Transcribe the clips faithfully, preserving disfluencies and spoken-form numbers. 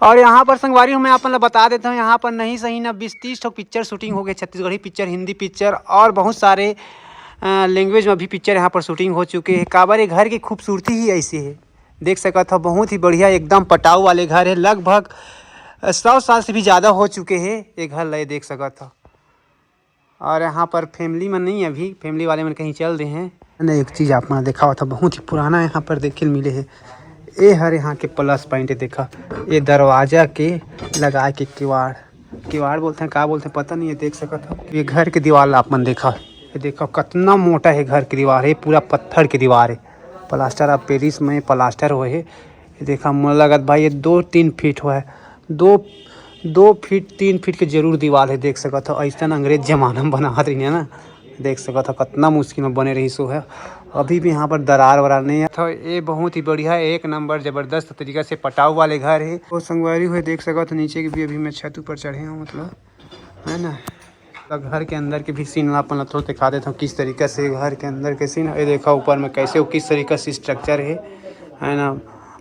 और यहाँ पर संगवारी हो, मैं आप मन ल बता देता हूँ, यहाँ पर नहीं सही ना बीस तीस ठो पिक्चर शूटिंग हो गए, छत्तीसगढ़ी पिक्चर, हिंदी पिक्चर और बहुत सारे लैंग्वेज में भी पिक्चर यहाँ पर शूटिंग हो चुके हैं। काबर, ये घर की खूबसूरती ही ऐसी है। देख सकत हो, बहुत ही बढ़िया, एकदम पटाऊ वाले घर है। लगभग सौ साल से भी ज़्यादा हो चुके हैं ये घर ल, ये देख सकत हो। और यहाँ पर फैमिली में नहीं है अभी, फैमिली वाले मन कहीं चल दे हैं। मैंने एक चीज़ आप मन देखावत हो, बहुत ही पुराना यहाँ पर देखे ल मिले है। ये हर यहाँ के प्लस पॉइंट है, देखा, ये दरवाजा के लगा के किवाड़, किवाड़ बोलते हैं, का बोलते हैं, पता नहीं है। देख सकत हो, ये घर के दीवार ला आप मन देखा, ये देखो, कितना मोटा है घर की दीवार है, पूरा पत्थर की दीवार है, प्लास्टर ऑफ पेरिस में प्लास्टर हुए है। ये देखा, मोला लगत भाई, ये दो तीन फीट हुआ है, दो दो फीट तीन फीट के जरूर दीवार है। देख सकत हो, ऐसन अंग्रेज जमाना में बनावत रहिन ना। देख सकत हो, कितना मुश्किल में बने रहिस हे। अभी भी यहाँ पर दरार वरार नहीं है। तो ये बहुत ही बढ़िया, एक नंबर जबरदस्त तरीका से पटाऊ वाले घर है। तो संगवारी हुए, देख सकत हो, नीचे के भी अभी मैं छत ऊपर चढ़े हूँ, मतलब, है ना। तो घर के अंदर के भी सीन ला अपन ला थोड़ा दिखा देता हूँ, किस तरीका से घर के अंदर के सीन। ये देखा, ऊपर में कैसे, वो किस तरीका से स्ट्रक्चर है, है ना।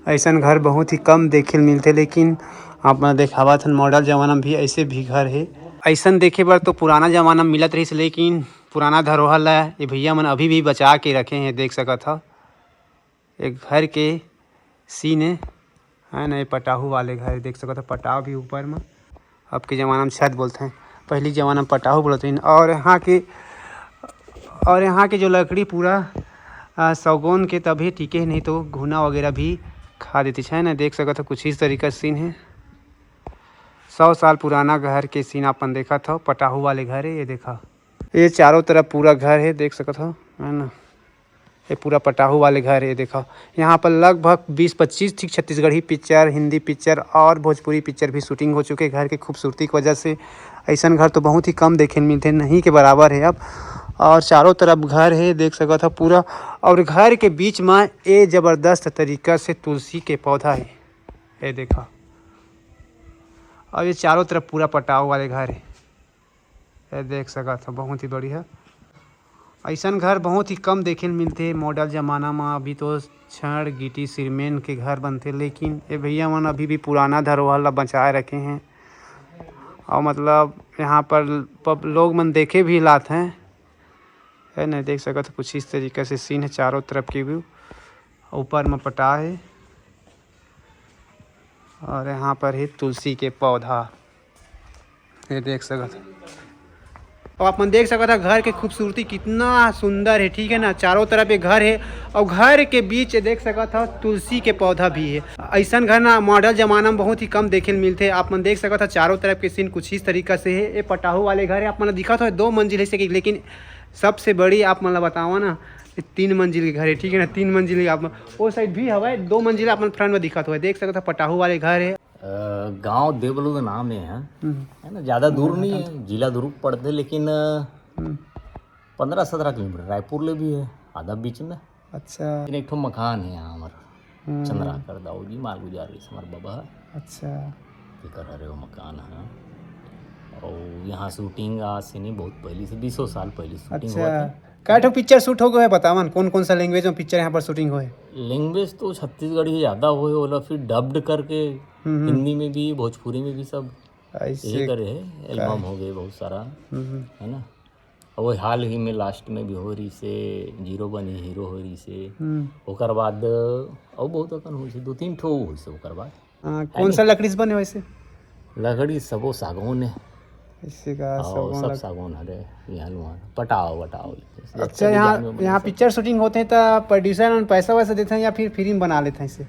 ऐसन घर बहुत ही कम देखे ल मिलथे, लेकिन आप मन देखावत हन, मॉडल जमाना में भी ऐसे भी घर है। ऐसन देखे बर तो पुराना जमाना में मिलत रहिस, लेकिन पुराना धरोहर ला ये भैया मन अभी भी बचा के रखे हैं, देख सकत हो। एक घर के सीन है, है ना, ये पटाहू वाले घर, देख सकत हो, पटाव भी ऊपर में। अब के जमाना में छत बोलते हैं, पहली जमाना में पटाहू बोलते हैं। और यहाँ के, और यहाँ के जो लकड़ी पूरा, आ, सौगोन के तभी टिके, नहीं तो घुना वगैरह भी खा देती है ना। देख सकत हो, कुछ इस तरीका सीन है। सौ साल पुराना घर के सीन अपन देखत हो, पटाहू वाले घर है, ये देखा, ये चारों तरफ पूरा घर है, देख सकत हो, है ना। ये पूरा पटाहू वाले घर है, देखा। यहाँ पर लगभग बीस पच्चीस ठीक छत्तीसगढ़ी पिक्चर, हिंदी पिक्चर और भोजपुरी पिक्चर भी शूटिंग हो चुके हैं। घर के खूबसूरती की वजह से ऐसन घर तो बहुत ही कम देखे ल मिलथे, नहीं के बराबर है अब। और चारों तरफ घर है, देख सकत हो पूरा। और घर के बीच में ये जबरदस्त तरीका से तुलसी के पौधा है, ये देखा। और ये चारों तरफ पूरा पटाव वाले घर है, ये देख सकत हो, बहुत ही बढ़िया। ऐसन घर बहुत ही कम देखे ल मिलथे। मॉडल जमाना म अभी तो छड़, गिटी, सीमेंट के घर बनथे, लेकिन ये भैया मन अभी भी पुराना धरोहर ला बचाए रखे हैं। और मतलब, यहाँ पर पब-, लोग मन देखे भी लात हैं, है ना। देख सकत हो, कुछ इस तरीका से सीन है, चारों तरफ की व्यू। ऊपर में पटा है, और यहाँ पर ही तुलसी के पौधा, ये देख सकत हो। अब आप मन देख सकत हो, घर के खूबसूरती कितना सुंदर है, ठीक है ना। चारों तरफ ये घर है और घर के बीच, ये देख सकत हो, तुलसी के पौधा भी है। ऐसन घर ना मॉडल जमाना में बहुत ही कम देखे ल मिलथे। आप मन देख सकत हो, चारों तरफ के सीन कुछ इस तरीका से है। ये पटाहू वाले घर है, आप मन ल दिखत हो, दो मंजिल है, से कि-, लेकिन सबसे बड़ी आप मन ल बतावा ना, ये तीन मंजिल के घर है, ठीक है ना। तीन मंजिल के आप मन, वो साइड भी हवय, दो मंजिल आप मन फ्रंट में दिखत हुआ, देख सकत हो, पटाहू वाले घर है। अ, गांव देवलू के नाम है, हम्म। है ना, ज्यादा दूर नहीं है, जिला दुर्ग पड़थे, लेकिन, अ, हम्म। पन्द्रह सत्रह किलोमीटर, रायपुर ले भी है, आधा बीच में। अच्छा। लेकिन एक ठो मकान है यहाँ हमार, हम्म। चंद्राकर दाऊ जी, मालगुजार रहिस हमार बाबा। अच्छा। एकर हरे वो मकान है। और यहाँ शूटिंग आज से नहीं, बहुत पहले से, बीसों साल पहले शूटिंग हुआ अच्छा। था। काय ठो पिक्चर शूट हो गए है, बतावन, कौन कौन सा लैंग्वेज में पिक्चर यहाँ पर शूटिंग हुए है? लैंग्वेज तो छत्तीसगढ़ी ज़्यादा हुए, ओला फिर डब्ड करके हम्म, हम्म। हिंदी में भी, भोजपुरी में भी सब ऐसे यही करे है। का? एल्बम हो गए बहुत सारा, हम्म, हम्म। है ना। और वो हाल ही में लास्ट में भी हो रही से, जीरो बनी हीरो हो रही से। हम्म। ओकर बाद और बहुत अकन हो से, दो तीन ठो हो से ओकर बाद। हाँ, कौन सा लकड़ी से बने वैसे? लकड़ी सबो सागौन है। इससे का और सागौन सब लग- सागौन हरे, यहाँ लुहान पटाओ वटाओ। अच्छा, जैसे भी यहाँ, जान में बने यहाँ सब। पिक्चर शूटिंग होते हैं तो प्रोड्यूसर मन पैसा वैसा देते हैं या फिर फ्री में बना लेते हैं इसे?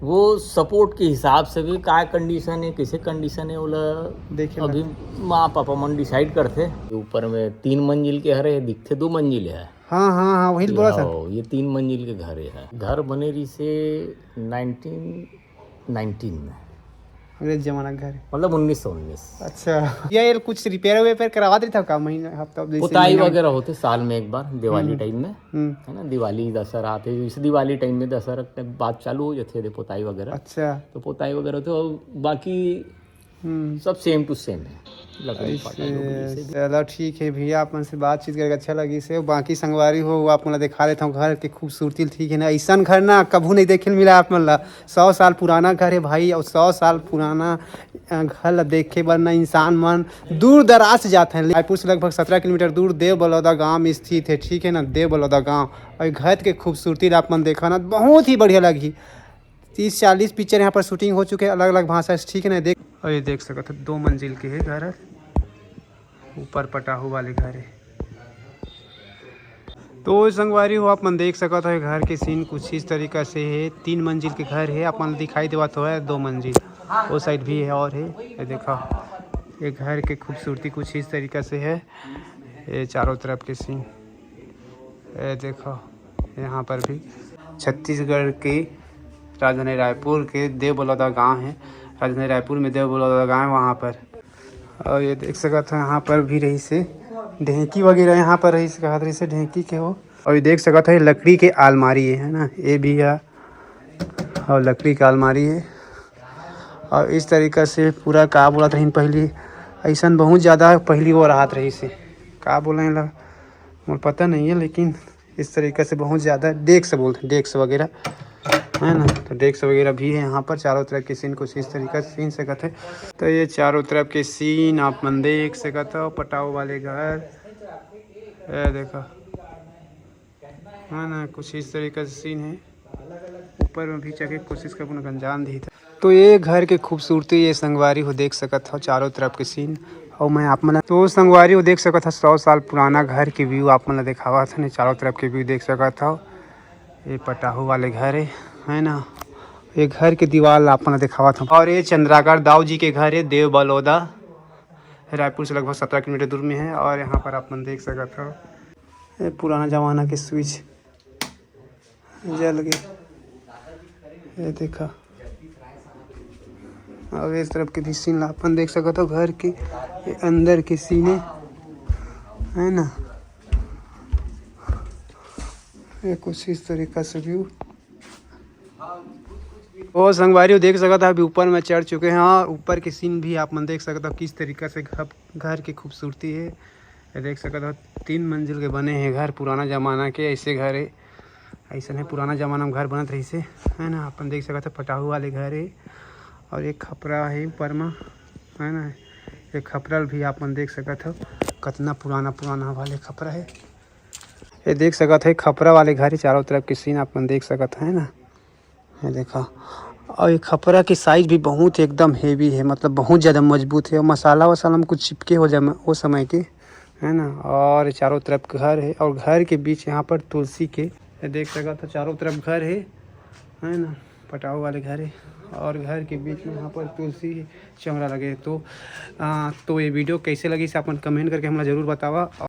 वो सपोर्ट के हिसाब से भी, का कंडीशन है, कैसे कंडीशन है, ओला देखे अभी ला। माँ पापा मन डिसाइड करते। ऊपर में तीन मंजिल के हरे, दिखते दो मंजिल है। हाँ, हाँ, हाँ, वही तो बोला था। हाँ, ये तीन मंजिल के घर है। घर बने रही से नाइनटीन नाइनटीन में। अंग्रेज जमाना के घर है। मतलब उन्नीस सौ उन्नीस। अच्छा। या ये कुछ रिपेयर वेपेयर करवा देता का महीना, हफ्ता, जैसे पोताई महीना में? वगैरह होते साल में एक बार, दिवाली हम्म। टाइम में, हम्म। है ना, दिवाली दशहरा आते, जैसे दिवाली टाइम में, दशहरा के बाद चालू हो जाते थे पोताई वगैरह। अच्छा। तो पोताई वगैरह होते, और बाकी हम्म। सब सेम टू सेम है। लकड़ी फाटा जो भी जैसे भी। चलो ठीक है भैया, आप मन से बातचीत करके अच्छा लगिस हे। बाकी संगवारी हो, आप मन ला दिखा देता हूँ घर के खूबसूरती, ठीक है ना। ऐसन घर ना कभू नहीं देखे मिला आप मन ला, सौ साल पुराना घर है भाई, और सौ साल पुराना अ, घर ला देखे बर ना इंसान मन दूर दराज से जाते हैं। रायपुर से लगभग सत्रह किलोमीटर दूर देव बलौदा गांव में स्थित है, ठीक है ना, देव बलौदा गांव। और घर के खूबसूरती ला आप मन देखा ना, बहुत ही बढ़िया लगी। तीस चालीस पिक्चर यहाँ पर शूटिंग हो चुके हैं अलग अलग भाषा से, ठीक है ना। देख, और ये देख सकत हो, दो मंजिल के है घर है, ऊपर पटाहू वाले घर है। तो संगवारी हो, आप मन देख सकत हो, घर के सीन कुछ इस तरीका से है। तीन मंजिल के घर है, आप मन दिखाई देवत हो, दो मंजिल वो साइड भी है और है। ये देखो, ये घर के खूबसूरती कुछ इस तरीका से है, ये चारों तरफ के सीन। ये देखो, यहाँ पर भी छत्तीसगढ़ के राजधानी रायपुर के देव बलौदा गांव है। राजधानी रायपुर में देव बलौदा गांव है, वहाँ पर। और ये देख सकत हो, यहाँ पर भी रहिसे ढेंकी वगैरह, यहाँ पर रहिसे, कहत रहिसे ढेंकी के हो। और ये देख सकत हो, ये लकड़ी के आलमारी है, है ना, ये भी है। और लकड़ी के आलमारी है। और इस तरीका से पूरा, का बोलत रहिन पहली, ऐसन बहुत ज़्यादा पहली वो रहत रहिसे, का बोले ला, मोर पता नहीं है, लेकिन इस तरीका से बहुत ज़्यादा डेस्क बोलते हैं, डेस्क वगैरह, है ना। तो डेस्क वगैरह भी है यहाँ पर। चारों तरफ के सीन कुछ इस तरीका से सीन सकत है। तो ये चारों तरफ के सीन आप मन देख सकत हो, पटाहू वाले घर, ये देखो, है ना, कुछ इस तरीका से सीन है। ऊपर में भी चढ़ के कोशिश करबो ना, गंजान दी। तो ये घर के खूबसूरती, ये संगवारी हो देख सकत हो, चारों तरफ के सीन। और मैं आप मन, तो संगवारी हो देख सकत हो, सौ साल पुराना घर के व्यू आप मन ला देखावत हन। चारों तरफ के व्यू देख सकत हो, ये पटाहू वाले घर है, है ना। ये घर के दीवार ला आप मन ला देखावत हूँ। और ये चंद्राकर दाऊ जी के घर है, देव बलौदा, रायपुर से लगभग सत्रह किलोमीटर दूर में है। और यहाँ पर आप मन देख सकत हो, ये पुराना जमाना के स्विच जल गए, ये देखा। और इस तरफ के भी सीन ला अपन देख सकत हो, घर के ये अंदर के सीन है, है ना। ये कुछ इस तरीका से व्यू। ओ संगवारी हो देख सकत हो, अभी ऊपर में चढ़ चुके हैं और ऊपर के सीन भी आप मन देख सकत हो, किस तरीका से घर, घर की खूबसूरती है। ये देख सकत हो, तीन मंजिल के बने हैं घर, पुराना जमाना के ऐसे घर है, ऐसन है पुराना जमाना में घर बनत रहिसे, है ना। अपन देख सकत हो, पटाहू वाले घर है और एक खपरा है ऊपर में, है ना। ये खपरा भी आप मन देख सकत हो, कितना पुराना पुराना वाले खपरा है। ये देख सकत है, खपरा वाले घर है, चारों तरफ के सीन आप मन देख सकत है ना। ये देखा, और ये खपरा के साइज भी बहुत एकदम हेवी है, मतलब बहुत ज़्यादा मजबूत है। मसाला वसाला में कुछ चिपके हो जाए वो समय के, है ना। और चारों तरफ घर है और घर के बीच यहाँ पर तुलसी के, ये देख सकत हो, चारों तरफ घर है, है ना, पटाहू वाले घर है। और घर के बीच में यहाँ पर तुलसी चौरा लगे। तो आ, तो ये वीडियो कैसे लगी से अपन कमेंट करके हमला जरूर बतावा।